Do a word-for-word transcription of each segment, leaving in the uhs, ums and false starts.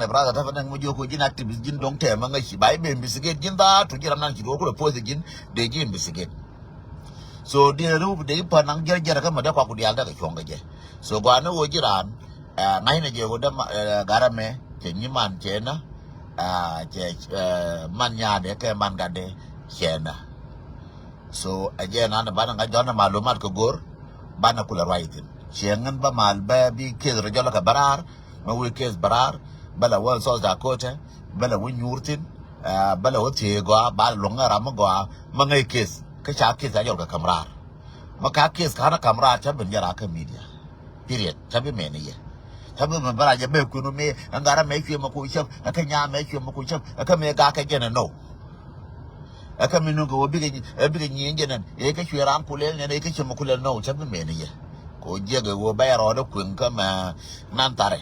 Nɛ brother, tɛpɛ nɛŋ mi jiök kɛ ji̱n activist, ji̱n dɔ̱ŋ tɛmɛ ŋäc ci ba investigate ji̱n, dha tu ji̱ ram nan ci ruɔk kulɛ post ji̱n dee ji̱ investigate. So diɛn riw dee ji̱ pan naŋ jiɛr jiɛr kä mɛ dee kua ku diaal dee kɛ cuɔ̱ŋ kɛ jɛ. So gɔaa ni ɣöö ji̱ raan, eh, ŋa̱cnɛ jɛ ɣöö dee ma-, eh, gat ɛmɛ cɛ nyiman cɛ nä, eh, cɛ, eh, man nyaadɛ kɛ man gatdɛ cɛ nä. So ɛ jɛ nan banɛ ŋa̱c jɔ̱ɔ̱n ɛ malumat kɛ go̱r, banɛ kulɛ ruac thi̱n. Ciɛ ŋän bä mal bä bi case rɔ jɔl kɛ bä raar, mɛ wee case bä raar, bä lɛ wä South Dakota, bä lɛ wä nyuur thi̱n, ah, bä lɛ wä thiee gɔaa, ba luäŋ ɛ ram mi gɔaa, mɛ ŋäc case, kä ca case a jɔl kɛ käm raar. Mɛ ka case ka̱n ɛ käm raar, ca ben jɛ raar kä media. Period. Ca bi mɛn i̱ yɛ. Ca bi mɛn bä raar jɛ bɛ kuën wä mëë, ɛn gat ɛmɛ cuɛ mɛ ku cäp, ɛ kä nyaa mɛ cuɛ mɛ ku cäp, ɛ kä mëë gak kɛ jɛn ɛ nɔw. Ɛ kä mi nöŋ kɛ ɣöö bikɛ nyi-, ɛ bikɛ nyieny jɛ nɛn, ɛ kä cuɛ raan kulɛl nɛn, ɛ kä cɛ mɛ kulɛl nɔw, cä bi mɛn i̱ yɛ. Kɛ ɣöö jiɛk ɛ ɣöö bɛ rɔɔdɛ kueŋ kä mɛ nan tharɛ.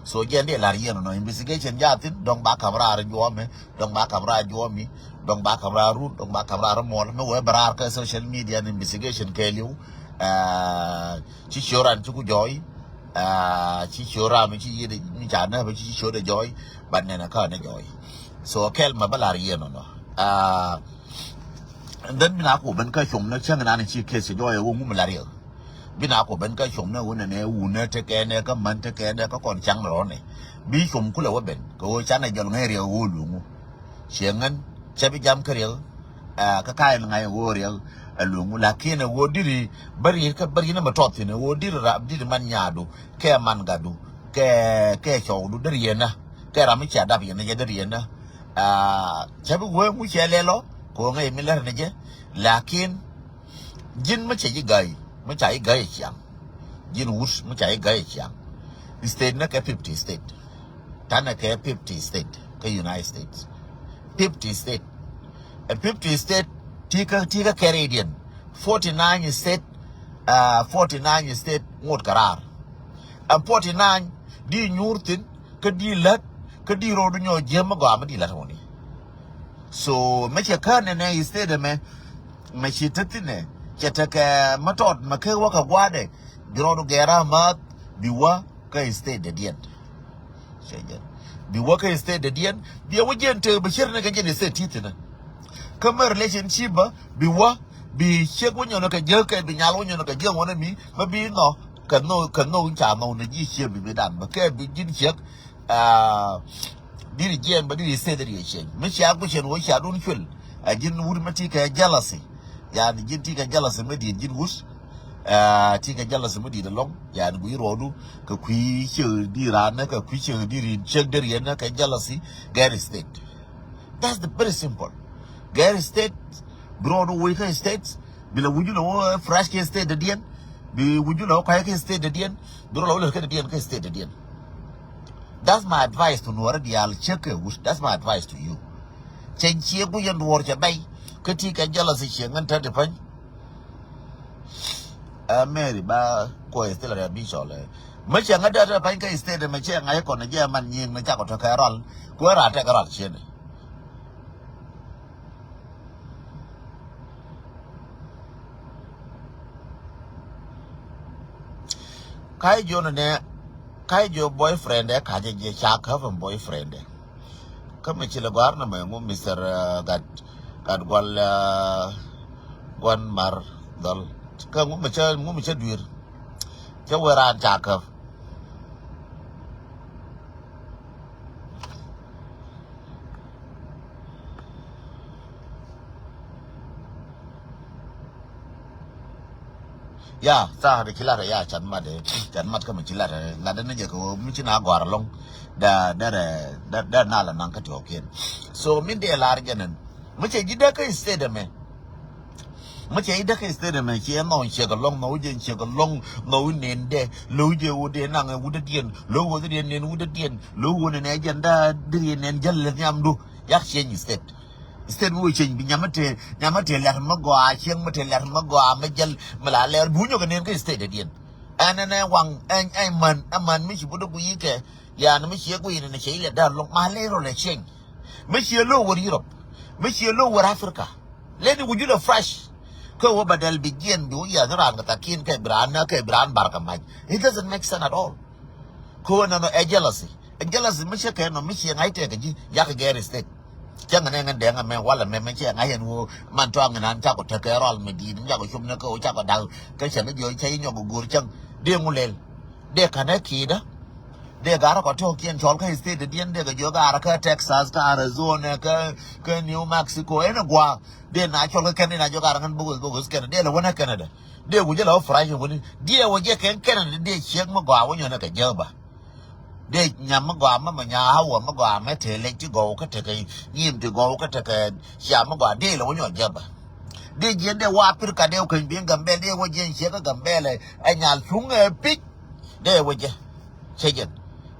So jɛn dee la̱r yɛn nɔ, investigation jathin, dɔ̱ŋ ba ka̱m raar juɔmɛ, dɔ̱ŋ ba ka̱m raar juɔmi, dɔ̱ŋ ba ka̱m raar rut, dɔ̱ŋ ba ka̱m raar muɔl, mɛ wee bɛ raar kä social media ni investigation kɛɛliw. Ah, ci ciö ran ci ku jɔɔy, ah, ci ciö ram ci yiëë mi ca nä bä ci ciö de jɔɔy, ban nɛn kä nɛ jɔɔy. So kɛl mɛ bä la̱r yɛn nɔ. Ah, and then mi na ku ben kä com nä cäŋ nan ci case jɔɔy wä ŋum la̱r yɛ. Bi na ku ben kä com nä wä nɛ nɛ wunä tekɛ nɛ kä män tekɛ nɛ kä kɔn caŋ rɔ nɛ. Bi com kulɛ wä ben kɛ wä canɛ jɔl ŋäc riɛ wä luŋu. Ciɛ ŋän cɛ bi jam kä riɛk, ah, kä ka̱a̱c ŋa̱c ɛ ɣöö riɛk ɛ lueŋu, lakin ɛ ɣöö diri bä riet kä bä riet ni mɛ tɔth thi̱n ɛ ɣöö diri rap diri man nyaadu kɛ man gatdu kɛ, kɛ cɔwdu deri yɛn na kɛ ram mi cia dap yɛn na jɛ deri yɛn na. Ah, cɛ bi wee ŋu cɛ lɛl ɔ kɛ ɣöö ŋäc mi lɛr ni jɛ, lakin ji̱n mi cɛ ji̱ ga̱y, mi ca ji̱ ga̱y ɛ ciaŋ. Ji̱n wut mi ca ji̱ ga̱y ɛ ciaŋ. State ni kɛ fifty state. Tanɛ kɛ fifty state kä United States. Fifty state. Ɛ fifty state ti kä, ti kä kɛrɛdiɛn. Forty nine state, ah, forty nine state ŋot kɛ raar. Ɛn forty nine di nyuur thi̱n, kä di lät, kä di ro̱o̱du nyɔɔ jiäm mi gɔaa mi di lät wuni. So mɛ cɛ kään nɛnɛ state ɛmɛ, mɛ ci te thi̱nɛ, cɛ tekɛ mɛ tɔt mɛ kek wä kɛ gua̱a̱dɛ, bi rɔɔdu gɛɛr a maath, bi wä kä state dädiɛn. Cɛ jɛn. Bi wä kä state dädiɛn, bi ɛ wä jiɛn tek bi cier ni kɛ jiɛn state ti thi̱nɛ. Kä mɛ relationship bä, bi wä, bi ciek wä nyɔnɛ kɛ jiäk kɛ, bi nyal wä nyɔnɛ kɛ jiäk wä ni mi, mɛ bi nhɔk, kɛ nhɔk, kɛ nhɔk ca nhɔk ni ji̱ ciek bi bi dan, bä kɛ bi ji̱n ciek, ah, diri jiɛn bä diri state diri cieny. Mi cia guic cɛn wä cia dun cuel. A ji̱n wut mi ti kɛ jealousy. Yani ji̱n ti kɛ jealousy mi di̱i̱t ji̱n wut. Ah, ti kɛ jealousy mi di̱i̱t alɔŋ. Yani guic ruɔdu kɛ kui̱ ciek di ran nɛ kɛ kui̱ ciek di rin ciek deri yɛn nɛ kɛ jealousy. Gɛr state. That's the very simple. Gɛr state. Bi ruɔdu wui kä state. Bi la wuju la wä fresh kɛ state dadiɛn. Bi wuju la wä kɔyɛ kɛ state dadiɛn. Bi ruɔdu la wä lɛ kɛ dadiɛn kɛ state dadiɛn. That's my advice to Nuɔrɛ diaal ciek kɛ wut. That's my advice to you. Cɛ ciek ku yɛn duɔɔr cɛ bɛy. Kä ti kɛ jealousy ciek ŋän tɛt i̱ päny. Ɛ Mary ba kuɔ state rɛ bi cɔl ɛ. Mɛ cɛ ŋä dee tɛt i̱ päny kä state mɛ cɛ ŋa̱c kɔn jɛ man nyiŋ ni cakɔ tɔ kɛ rɔl. Kuɛ ra tɛk rɔl cieni. Ka̱c jiö nɛ, ka̱c jiö boyfriend ɛ ka̱c jɛ ca käp ɛn boyfriend ɛ. Kä mi ci lɛ gɔ̱a̱r nɛ mɛ ŋu Mister, uh, Gat, Gat Gual, uh, Guan Mar Dhɔl. Kä ŋu mi cä, ŋu mi cä dui̱r. Cä wee raan ca käp. Ya, tha̱a̱ŋ de ci lat ya, can mat de, can mat kä mi ci lat, lat de ni jɛ kɛ ɣöö mi ci na gɔ̱a̱r ɛlɔ̱ŋ. Dee, dee, dee, dee na la naŋ kä tiɔɔkiɛn. So min dee lar jɛ nɛn. Mi cɛ ji̱ dee kä state ɛmɛ. Mi cɛ ji̱ dee kä state ɛmɛ, ci ɛ nhɔw ciek ɛlɔ̱ŋ, nhɔw jɛ ciek ɛlɔ̱ŋ, nhɔw nendɛ, lo̱w jɛ wut dee naŋ wut dee diɛn, lo̱w wut dee nɛn wut dee diɛn, lo̱w wut nɛn ɛ jɛn daa dee nɛn jäl lɛ nhiamdu. Yak cieny state. State mi wee cieny bi nyam mi te, nyam mi te lɛt mi gɔaa, cieŋ mi te lɛt mi gɔaa, mi jäl, mi la lɛr, bi wä nyɔk kɛ nen kä state dadiɛn. Ɛn, ɛn, ɛn waŋ, ɛn, ɛn man, ɛn man mi ci but dee guiy kɛ, yani mi ciɛ guiy ni, ni cɛ ilɛ da̱r loŋ, ma lɛ rɔ lɛ cieny. Mi ciɛ lo̱w wär Europe, mi ciɛ lo̱w wär Africa. Leni wä jul ɛ fresh. Kä wä badal bi jiɛn, bi wä yiath ni raan kɛ thakin kɛ bi raan, kɛ bi raan bar kɛ mac. It doesn't make sense at all. Kä wä nɔnɔ ɛ jealousy. Ɛ jealous mi ciɛ kɛ nɔ mi ciɛ ŋa̱c tɛk kɛ ji̱ yak gɛr state. Cäŋ nɛ ŋän dɛŋ ɛmɛ walɛ mɛ mɛ ciɛ ŋa̱c ɛn ɣöö man tɔaŋ ɛn an cakɔ tekɛ rɔal mi di̱i̱t mi cakɔ cop ni kä ɣöö cakɔ da̱k. Kä cɛ ni jiɔ cä i̱ nyɔk go̱o̱r cäŋ dee ŋu lɛl. Dee ka̱n ɛ ki̱i̱dä. Dee garä kɔ tɔ̱ɔ̱kiɛn cɔl kä state diɛn dee kɛ jiɔ garä kä Texas kä Arizona kä kä New Mexico ɛn ɛ gua̱a̱. Dee na cɔl kä kɛn dee na jiɔ garä ŋän bogos bogos kɛn dee lɛ wänä kɛn dɛ. Dee wi̱cä lɛ wä fry wuni dee wä jɛ kɛn kɛn dee ciek mi gɔaa wä nyɔnɛ kɛ jääk ba. Dee nyam mi gɔaa mi mi nya hawä mi gɔaa mi te lec ti gɔw kä tekɛ nyim ti gɔw kä tekɛ cia mi gɔaa dee lɛ wä nyɔ jääk ba. Dee jiɛn dee wä Africa dee wä keny bi̱i̱n Gambɛl dee wä jiɛn ciek kä Gambɛl ɛ nyal cuŋ ɛ pic. Dee wä jɛ cɛ jɛn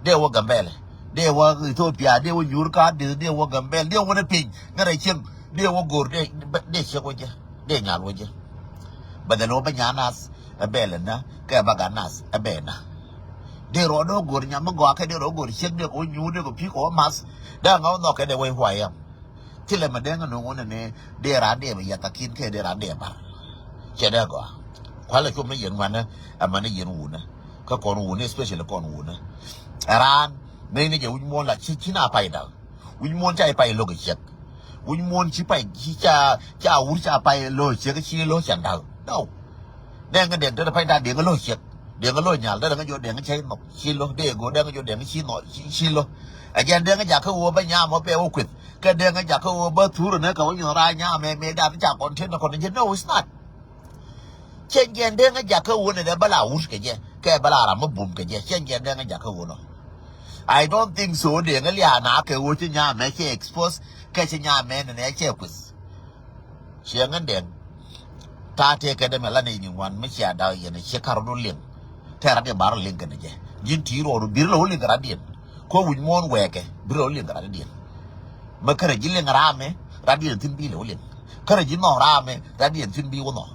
dee wä Gambɛl dee wä Ethiopia dee wä nyuur ka dee dee wä Gambɛl dee wä ni piny ŋärɛ cieŋ dee wä go̱r dee dee ciek wä jɛ dee nyal wä jɛ. Bɛ dhɛ lo̱ bä nyan nath ɛ bɛ lɛ na kɛ bä gat nath ɛ bɛ na. Dee rɔɔdɛ wä go̱r nyam mi gɔaa kɛ dee rɔɔdɛ go̱r ciek dee kɛ wä nyuur dee kɛ pi̱i̱ kɛ wä math. Dee ŋa wä nhɔk kɛ dee wä i̱ huay yam. Thilɛ mɛ dee ŋä no̱o̱ŋ wunɛ ni dee raan dee bɛ yath akin kɛ dee raan dee bar. Cɛ dee gɔaa. Kualɛ cop ni yɛn ŋuanɛ ɛmɛ ni yɛn wunɛ. Kä kɔn wunɛ especially kɔn wunɛ. Ɛ raan ŋäcni jɛ wi̱c muɔ̱ɔ̱n la ci ci na pay da̱k. Wi̱c muɔ̱ɔ̱n ca i̱ pay lo̱k i̱ ciɛk. Wi̱c muɔ̱ɔ̱n ci pay ci ca ca wur ca pay lo̱k i̱ ciɛk ci lo̱k cɛn da̱k. No. Dee ŋä dee te pay da̱k dee ŋä lo̱k i̱ ciɛk. Dee ŋä lo̱k i̱ nyal dee ŋä jɔ dee ŋä cɛ i̱ nhɔk ci lo̱k dee go̱o̱r dee ŋä jɔ dee ŋä ci nhɔk ci lo̱k. Ɛ jɛn dee ŋä jakä wä bä nyam wä pɛ wä kueth. Kɛ dee ŋä jakä wä bä thur ni kɛ wä nyuɔ̱n raar nyam mɛ mɛ dan ca kɔn tien ni kɔn ni jɛ no it's not. Cieŋ jɛn dee ŋä jakä wä ni dee bä la wut kɛ jɛ kɛ bä la ram mi bum kɛ jɛ cieŋ jɛn dee ŋä jakä wä nɔ. I don't think so dee ŋä lia na kɛ wä ci nyam mɛ cɛ expose kɛ ci nyam mɛ ni nɛ cɛ kueth. Ciɛ ŋän dɛŋ. Ta̱a̱ tëë kɛ dee mɛ la nɛy ni ŋuan mi cia da̱k yɛn ciɛ ka̱r rɔ liŋ. Tɛɛr radiɛn ba rɔ liŋ kɛn jɛ ji̱n ti̱i̱ rɔɔdu bi̱r lɛ wä liŋ kɛ radiɛn. Ko wi̱c muɔ̱ɔ̱n wɛɛkɛ bi̱r lɛ wä liŋ kɛ radiɛn. Mɛ kärɛ ji̱ liŋ raamɛ radiɛn thi̱n bi̱ lɛ wä liŋ. Kärɛ ji̱ nhɔk raamɛ radiɛn thi̱n bi̱ wä nhɔk.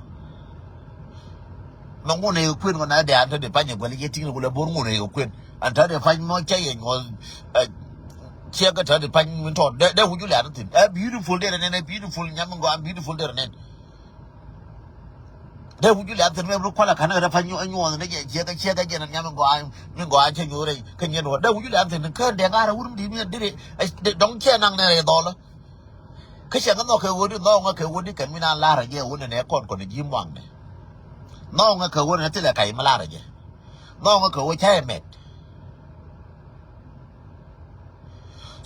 Mɛ ŋun ɛ kɛ kuën ŋun ɛ dee an te dee pany ɛ guɛl yɛ ti̱ŋ ni wulɛ bo̱r ŋun ɛ kɛ kuën. An te dee pany mɔ cɛ yɛ nyuɔth. Ciɛ kɛ te dee pany min tɔt dee dee wucu lɛ an thi̱n ɛ beautiful dee rɛ nɛn ɛ beautiful nyam min gɔaa beautiful dee rɛ nɛn. Dee wucu lɛ an thi̱n mɛ bi kualɛ ka̱n kɛ te pany nyuɔth ni jɛ ciɛ kɛ ciɛ kɛ jɛ nɛn nyam min gɔaa min gɔaa cɛ nyuɔth rɛ kɛ nyɛn wä dee wucu lɛ an thi̱n kä dee ŋa̱r ɛ wur mi di̱t mi ɛ diri dɔ̱ŋ cɛ naŋ nɛ rɛ dhɔlä. Kä cɛ ŋä nhɔk kɛ ɣöödi nhɔk ŋä kɛ ɣöödi kɛn mi na lar a jɛ ɣöödi nɛ kɔn kɔn ji̱ muaŋdɛ. Nhɔk ŋä kɛ ɣöödi nɛ thilɛ kac mi lar a jɛ. Nhɔk ŋä kɛ ɣöödi ca yɛ mɛt.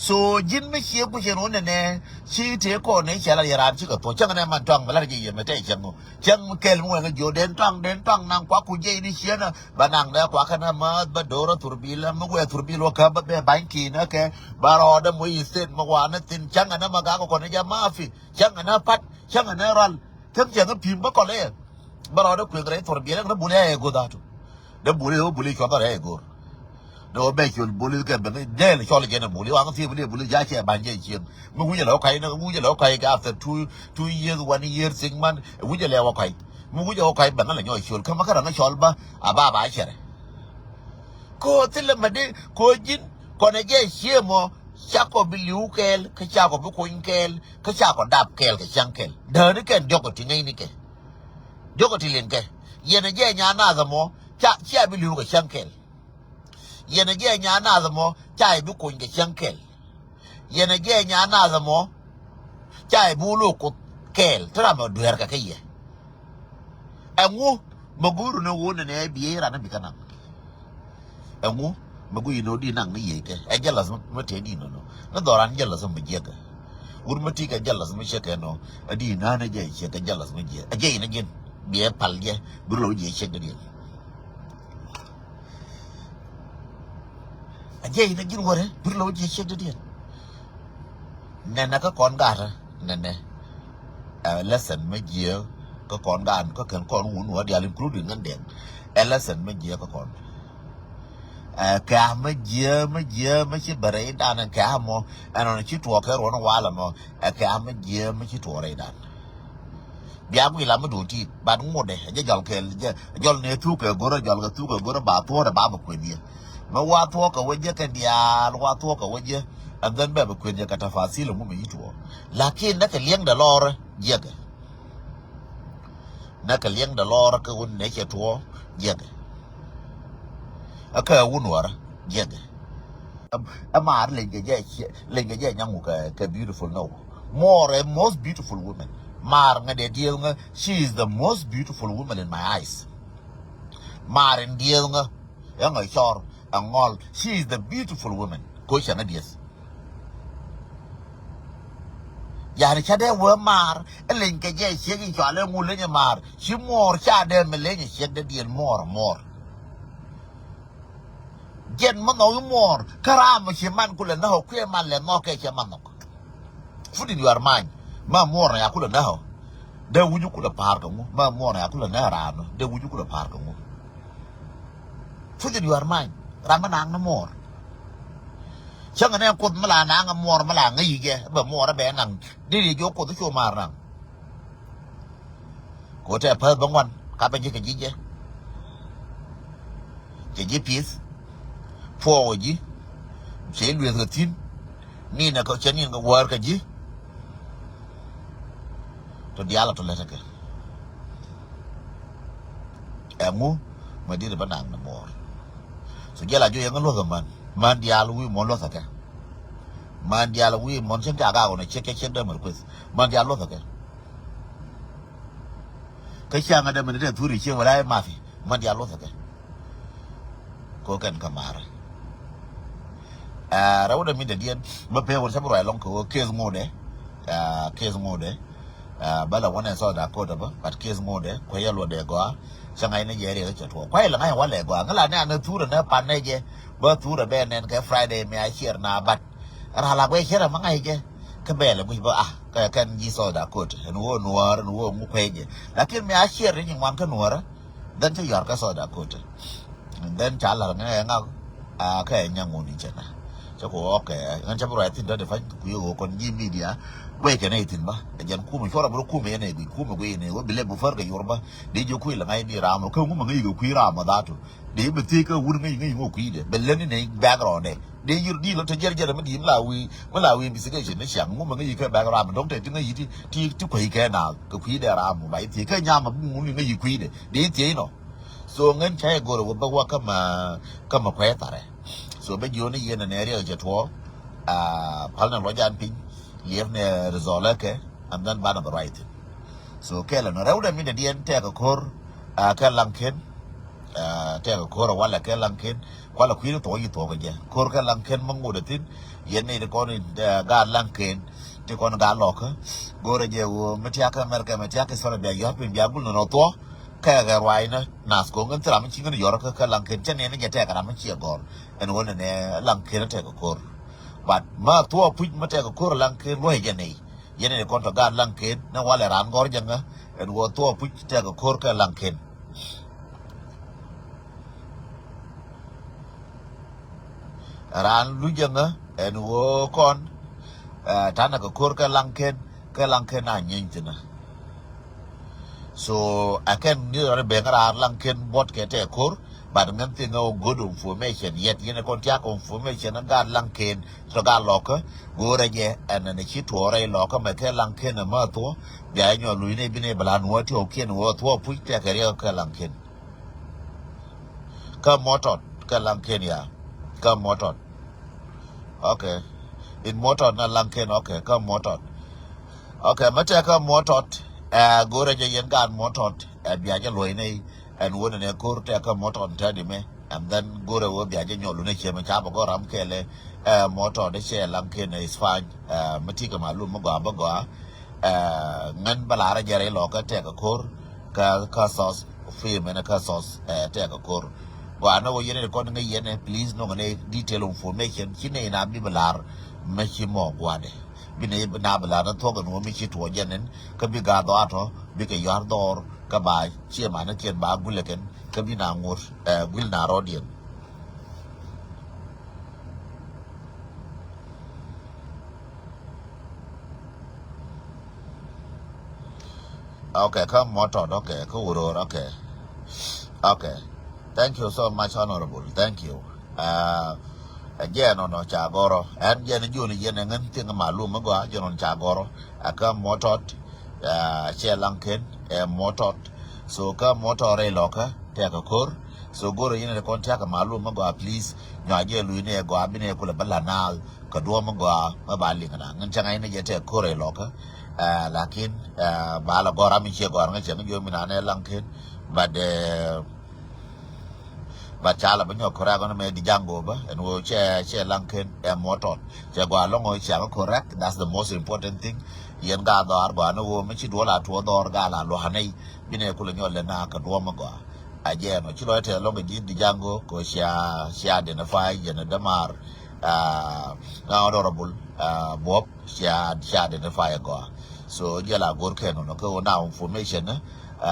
So ji̱n mi cie kucin ɣöödi nɛ ci tëë kɔn ni cɛ la yɛ raan cikɛ thuɔ̱k cäŋ nɛ man tɔaŋ mi lar a jɛ yɛ mɛ tɛy cäŋ ɣöö cäŋ mi kɛl mi wɛŋ jiö den tɔaŋ den tɔaŋ naŋ kuak ku jiɛc ni cienä. Bä naŋdɛ kuakä nä mäth bä do̱rä thurbil mi wëë thurbil wä kä bä bɛ ba̱ny ki̱n ɛ kɛ bä rɔɔdä moc i̱ thet mi wanä thi̱n cäŋ ɛ nä ma gakɔ kɔn i̱ jɛ mafi cäŋ ɛ nä pa̱t cäŋ ɛ nä rual. Thi̱n cäŋ ɛ pi̱i̱m bä kɔl ɛ bä rɔɔdä kuëŋ rɛy thurbil ɛ nä buli ɛ go̱ dhatu. Dee buli ɛ wä buli cuɔth ɛ rɛy go̱r. Dee wä bɛ col buli kɛ ben dee lɛ cɔl jɛn ɛ buli waŋ thi̱i̱ buli buli ja̱ cɛ ba̱ny jɛ cieŋ mi wi̱cɛ lɛ wä ka̱c nä wi̱cɛ lɛ wä ka̱c kɛ after two two years one year six months wi̱cɛ lɛ wä ka̱c. Mi wi̱cɛ wä ka̱c ben ɛ lɛ nyɔc col kä ma kä rɛŋ ɛ cɔl bä a ba ba cɛrɛ. Ko thilɛ mɛ di ko ji̱n kɔnɛ jɛ cie mɔ. Cakɔ bi li̱w kɛɛl kä cakɔ bi kony kɛɛl kä cakɔ dap kɛɛl kɛ cäŋ kɛɛl dääni kɛn diɔkɔ ti ŋäcni kɛ. Diɔkɔ ti liŋ kɛ yɛn ɛ jɛ nya naath ɛmɔ ca cia bi li̱w kɛ cäŋ kɛɛl. Yɛn ɛ jɛ nya naath ɛmɔ ca yɛ bi kony kɛ cäŋ kɛɛl. Yɛn ɛ jɛ nya naath ɛmɔ ca yɛ bi wä lo̱o̱k kuoth kɛɛl ti ram ɛ dueerkɛ kä yɛ. Ɛŋu mɛ go̱o̱r ni wun ni nɛ biey ran ni bikɛ naŋ. Ɛŋu mɛ go̱o̱r ni wun di naŋ ni yiey kɛ ɛ jealous mɛ tëë di nɔnɔ. Ni dhɔran jealous mɛ jiɛkɛ. Wun mɛ ti kɛ jealous mɛ ciɛkɛ nɔ ɛ di na̱a̱n ɛ jɛ ciɛkɛ jealous mɛ jiɛ ɛ jɛ in ɛ jiɛn. Biɛ pal jɛ bi rɔ jiɛ ciɛk dɛ diɛn. A jiɛ in a ji̱n wärɛ bir lɛ wä jiɛ ciek dädiɛn. Nɛnɛ kä kɔn ga̱a̱tä nɛnɛ. Ɛ lesson mä jiɛ kä kɔn ga̱a̱n kä kɛn kɔn wun wä dial including ŋän dɛŋ. Ɛ lesson mä jiɛ kä kɔn. Ɛ kɛ̈ mä jiɛ mä jiɛ mä ci bɛ rɛy dan ɛ kɛ̈ mɔ. Ɛn ɔn ci tuɔɔk kɛ ruɔn walɛ mɔ ɛ kɛ̈ mä jiɛ mä ci tuɔɔk rɛy dan. Bia guiy lam mi duun ti̱i̱t bat ŋuɔ̱tdɛ jɛ jɔl kɛɛl jɛ jɔl ni thuk kɛ go̱rä jɔl kɛ thuk kɛ go̱rä ba thuɔ̱ɔ̱dɛ ba bɛ kuën yɛ. Mɛ wa thuɔ̱ɔ̱k kɛ wä jɛ kɛ diaal wa thuɔ̱ɔ̱k kɛ wä jɛ. And then bɛ bɛ kuën yɛ kɛ tafasil ŋu mi yi tuɔɔk. Lakin nɛ kɛ liɛŋdɛ lɔɔrä jiɛkɛ. Nɛ kɛ liɛŋdɛ lɔɔrä kɛ wun nɛ cɛ tuɔɔk jiɛkɛ. Ɛ kɛ wun wärä jiɛkɛ. Ɛ maar leny kɛ jɛ, leny kɛ jɛ nyaŋu kɛ, kɛ beautiful, no. Muɔɔr ɛ most beautiful women. Maar ŋä dee dieel ŋä, she is the most beautiful woman in my eyes. Maar in dieel ŋä, ɛ ŋä cɔr, ɛ ŋɔl, she is the beautiful woman. Ko cɛ ŋä dieth. Yani ca dee wee maar, ɛ leny kɛ jɛ ciek in cɔal ɛ ŋu leny ɛ maar. Ci muɔɔr ca dee mi leny ɛ ciek dee dieel muɔɔr, muɔɔr. Jɛn mi nhɔk i̱ muɔɔr kä ram mi ci man kulɛ näk ɔ kuɛ man lɛ nhɔk kɛ cɛ man nhɔk. Put in your mind. Ma muɔɔr na ya kulɛ näk ɔ. Dee wi̱c kulɛ pa̱a̱r kɛ ŋu? Ma muɔɔr na ya kulɛ näk ram ɔ. Dee wi̱c kulɛ pa̱a̱r kɛ ŋu? Put in your mind. Ram mi naŋ ni muɔɔr. Cäŋ ni kuoth mi la naŋ muɔɔr mi la ŋäc jɛ bɛ muɔɔr bɛ naŋ. Dee ri jɛ kuoth cu maar naŋ. Ko tɛ päth bä ŋuan ka bɛ ji̱ kɛ ji̱ jɛ. Cɛ ji̱ pi̱th. Puɔwä ji̱. Cɛ lueth kɛ thi̱n. Ninɛ kɛ cɛ nin kɛ wäär kɛ ji̱. Tɔ diaal a tɔ lät kɛ. Ɛŋu mɛ dit bä naŋ ni muɔɔr. So jɛ la jiɔ yɛn kä luɔth kɛ män. Män diaal wi̱i̱ muɔ̱n luɔth kɛ. Män diaal wi̱i̱ muɔ̱n cäŋ ca gak ɣɔn a ciek kɛ ciek dämär kueth. Män diaal luɔth kɛ. Kä ciaŋ a dämär ni tɛ thuri ciek wala i̱ mathi. Män diaal luɔth kɛ. Ko kɛn kä marɛ. Ɛ rɛw dɛ mi dɛ diɛn bä pee wä cä bi ruac lɔŋ kɛ wä case ŋodɛ. Ɛ case ŋodɛ. Ɛ bä lɛ wä nɛ South Dakota bä, but case ŋodɛ kuɛ yɛ luɔt dɛ gɔaa. Cä ŋa̱c ni jɛ riɛk cɛ tuɔɔk kuay lɛ ŋa̱c wä lɛ gɔaa ŋä la nɛ anɛ thurɛ nɛ pan nɛ jɛ. Bä thurɛ bɛ nɛn kɛ Friday mi a ciɛr na bat. Ra la guɛ ciɛr a ma ŋa̱c jɛ. Kä bɛ lɛ guic bä a kɛ kɛn ji̱ South Dakota ɛn wä nuäär ɛn wä ŋu kuɛ jɛ. Lakin mi a ciɛr ni nyin ŋuan kä nuäärä. Then cä yɔ̱a̱r kä South Dakota. And then ca la̱r ŋä ɛ ŋak a kä ɛ nyaŋ ŋun in cɛ na. Cä ku ɣɔk kɛ ŋän cä bi ruac thi̱n dɔ̱di̱ pa̱ny ku yɛ ɣöö kɔn ji̱ media. Guɛy kɛn ɛ thi̱n bä ɛ jɛn kumɛ cuɔr a bi rɔ kumɛ yɛn ɛ guic kumɛ guiy ni ɣöö bi lɛp bi fär kɛ yor bä. Di ji̱ kui̱ lɛ ŋa̱c ni ram ɔ kä ŋumɛ ŋäc kɛ kui̱ ram ɔ dhatu. Di bi thiec kä wur ŋäc ŋäc ŋok kui̱dɛ bɛ lät ni nɛ background ɛ. Di yur di lɔ te jɛr jɛr mi di mi la wi̱i̱ mi la wi̱i̱ investigation ni ciaŋ ŋumɛ ŋäc kɛ background dɔ̱ŋ te ti ŋäc ti ti kuɛy kɛ na kɛ kui̱dɛ ram ɔ ba i̱ thiec kä nyam a bi ŋun ni ŋäc kui̱dɛ. Di thiec nɔ. So ŋän ca yɛ go̱r wä bä wä kä ma kä ma kuɛ tharɛ. So bä jioni yɛn nɛ riɛk cɛ tuɔ. Pal nɛ lɔ jan piny liɛp nɛ result kɛ and then banɛ the right thing. So kɛlɛ nɔ rɛw dɛ mi dɛ diɛn tɛk a kor. Kɛ laŋ ken tɛk a kor a walɛ kɛ laŋ ken. Kualɛ kui̱ni thuɔk yi thuɔk jɛ kor kɛ laŋ ken ma ŋot a thin. Yɛn ni ti kɔn gaat laŋ ken ti kɔn gaat lɔkä. Go̱rɛ jɛ wä mi tiak kɛ America mi tiak kɛ sɔrɛ bia yuar piny bia gul nɔ nɔ thuɔk. Kɛ kɛ ruaacnä nath ko̱ŋ kɛn thil ram mi ci ŋän yɔrä kä kä laŋ ken cä nɛn ni jɛ tɛk ram mi ciɛ gɔ̱r. Ɛn ɣöö nɛnɛ laŋ ken tɛk kɛ ko̱r. But ma thuɔɔk puc ma tɛk kɛ ko̱r laŋ ken luɔ̱c jɛ nɛy. Yɛn ni kɔn tɔ gaat laŋ ken ni walɛ raan gɔ̱r jɛ ŋä. Ɛn ɣöö thuɔɔk puc tɛk kɛ ko̱r kɛ laŋ ken. Raan luc jɛ ŋä ɛn ɣöö kɔn tanɛ kɛ ko̱r kɛ laŋ ken. Kɛ laŋ ken a nyeny thinä. So a kɛn ni rɔ ben ŋä raar laŋ ken buɔt kɛ tɛ ko̱r. But ŋän thing ɔ good information yet yɛn kɔn tiak information ŋä gaat laŋ ken. Tɔ gaat lɔkä go̱rɛ jɛ ɛn ɛn ci tuɔɔrɛ ilɔkä mɛ kɛ laŋ ken ɛmä thuɔ. Bia nyɔ luc ni bi ni bɛ la nuɔ ti ɔ kiɛn wä thuɔ puc tɛ kɛ riɛk kɛ laŋ ken. Kä mɔtɔt kɛ laŋ ken ya. Kä mɔtɔt. Okay. In mɔtɔt na laŋ ken, okay, kä mɔtɔt. Okay, mɛ tɛ kä mɔtɔt. Ɛ go̱rɛ jɛ yɛn gaat mɔtɔt ɛ bia jɛ luɔy nɛy. Ɛn wä nɛnɛ ko̱r tɛ kä mɔtɔt tɛ di mɛ. And then go̱rɛ wä bia jɛ nyɔlu nɛ ciɛ mɛ ca bɛ gɔram kɛlɛ. Ɛ mɔtɔt dɛ cɛ laŋ ken ɛ Spany. Ɛ mɛ ti kɛ malum mɛ gɔa bɛ gɔa. Ɛ ŋän bɛ lar jɛ rɛy lɔ kä tɛ kä ko̱r. Kä kä thɔth. Fi mɛn kä thɔth ɛ tɛk kä ko̱r. Gɔaa ni wä yɛn ni kɔn ŋäc yɛn ɛ please nɔŋ ni detail information ci ni na bi bi lar. Mɛ ci mɔ gua̱dɛ bi ni na bi lar ni thuɔk ni wä mi ci tuɔɔk jɛn ni kä bi gaa dhɔaatɔ bi kɛ yua̱r dhɔr. Kä ba ciɛ man ni kiɛn ba gulɛ kɛn kä bi na ŋot ɛ gul na rɔɔdiɛn. Okay, kä mɔtɔt, okay, kä wuror, okay. Okay. Thank you so much, Honorable. Thank you. Ɛ jɛ nɔnɔ ca gɔrɔ. Ɛn jɛ ni joni yɛn ɛŋɛn thing malum mi gɔa jɛ nɔnɔ ca gɔrɔ. Ɛ kä mɔtɔt. Ɛ cɛ laŋ ken ɛ mɔtɔt. So kä mɔtɔt rɛy lɔkä tɛk kä ko̱r. So go̱rɛ yɛn ɛ kɔn tiak kɛ malum mi gɔaa, please. Nyɔa jɛ luy ni ɛ gɔaa, bi ni ɛ kulɛ bä la naath kɛ duɔ̱ɔ̱m mi gɔaa mi ba liŋ na. Ŋin cäŋ a yɛn jɛ tɛ ko̱rɛ lɔkä. Lakin ba la gɔr ami ciɛ gɔr ŋa cɛ ŋa jiɔ mi na nɛ laŋ ken. But but ca la bi nyɔk ko̱rɛ gɔn mɛ di jaŋ go̱ bä ɛn wä cɛ cɛ laŋ ken ɛ mɔtɔt. Cɛ gɔaa lɔŋ ɔ cɛ ŋa correct, that's the most important thing. Yɛn ga dhɔr gɔaa ni wä mi ci duɔl a tuɔ dhɔr ga la lua̱ nɛy. Bi ni ɛ kulɛ nyɔl lɛ na kɛ duɔ̱ɔ̱m mi gɔaa. A jɛɛn ɔ ci lɔc tɛth lɔŋ kɛ ji̱ di jaŋ go̱ kɛ cia cia identify jɛn ɛ dämaar. Ŋa honorable Buɔp cia cia identify ɛ gɔaa. So jɛ la go̱r kɛn ɔ nɔ kɛ wä na information ni.